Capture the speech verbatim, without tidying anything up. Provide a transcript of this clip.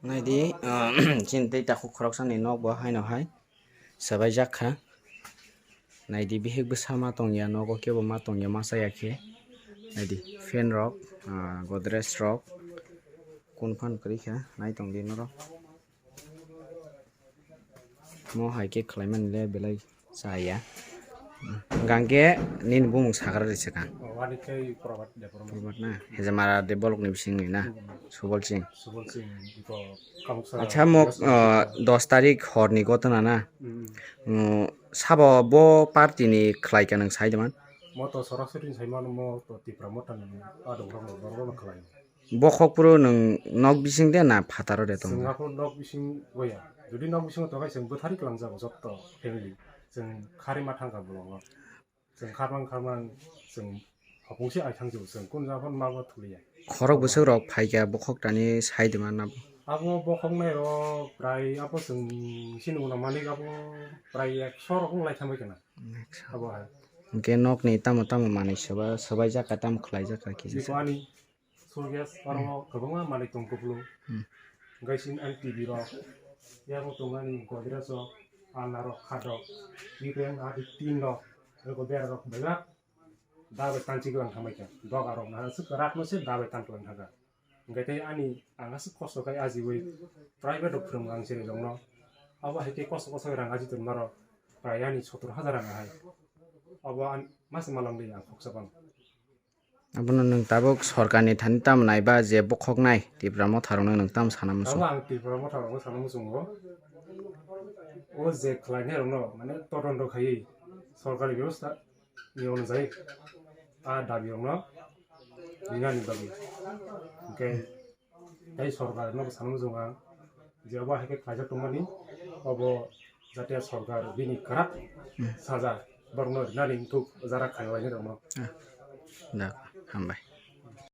Naidi, ah, chini tei takhuk khoroksani nok bo haino hai sabaijak kha. Naidi, bihik bwsa ma tongya, nogo kebo ma tongya, ma chaya khe. Naidi, fan rok, ah, godrej rok, kun phan kwrwi kha, nai tongdi norok. Mo hai khe khlaimani le belai chaya. Hwnkhe nini bumung sagra risa kha. O, ani khe Prabhat Debbarma. Prabhat na? Hejamara de bolokni bisingni na? Hmm. Subol Singh. Subol Singh, iko Kamuksa. Acha, mo, West, uh, dos tarik horni gotona na? Hmm. Mm, sabo bo party ni khlai ka nang sai de man? Mo to sorasori sai mano, mo to Tipra Motha ni adongrok no borok no khlai. Bokhok phuru nwng nok bising de na phataro de tong? Chwng haphuru nok bising waya. Jodi nok bisingo tongkhe chwng bwthari kwlangjago jotto family. Chwng kharima thangkha bolongo. Chwng kharmang kharmang chwng hopung se ai thangjago, chwng kun jagao ma bo thuliya. Khorok bwswk rok phaikha bokhok tani sai de man abo? Abo bokhok nai rok prai abo chwng sini ulo manik abo prai ekso rok wng lai thangbai khna. Ekso. Abo hai. Hwnkhe nokni tamo tamo manwi swbai, swbaijak kha, tamo khlaijak kha kisa. Biko ani Suryas, oro kwbangma manwi tong kupulung. Hmm. Hwnkhe sini ani T V rok, yabo tong ani Godrej rok, alna rok, khat rok, iben adi tin rok, eko bera rok belak da bai tanchi kwlang thamai kha. Doga rok na aswk rak no se da bai tan kwlang thangkha. Hwnkhe tei ani ang aswk kosto khai ajiwi private rok phwrwng ang chini rok no. Abo hai khe kosto kosto rang aji tongma rok prai ani sottor hajar rang hai. Abo an-, mase malang di ang khoksa bang. Abono nwng tabuk sorkarni thani tamo naiba je bokhoknai Tipra Motharokno nwng tamo sana muchung? Abo ang Tipra Motharokno sana muchungo. O je khlainairokno, mane, todonto khaiwi sorkarni bebosta ni onujai a dabirokno rinani bagwi. Hwnkhe tei sorkarno bo sana muchungo ang je obo hai khe khlaijak tongmani, obo jatiya sorkar bini kwrak saja borokno rinani wngthuk jara khlainairokno. Ah, da, hambai.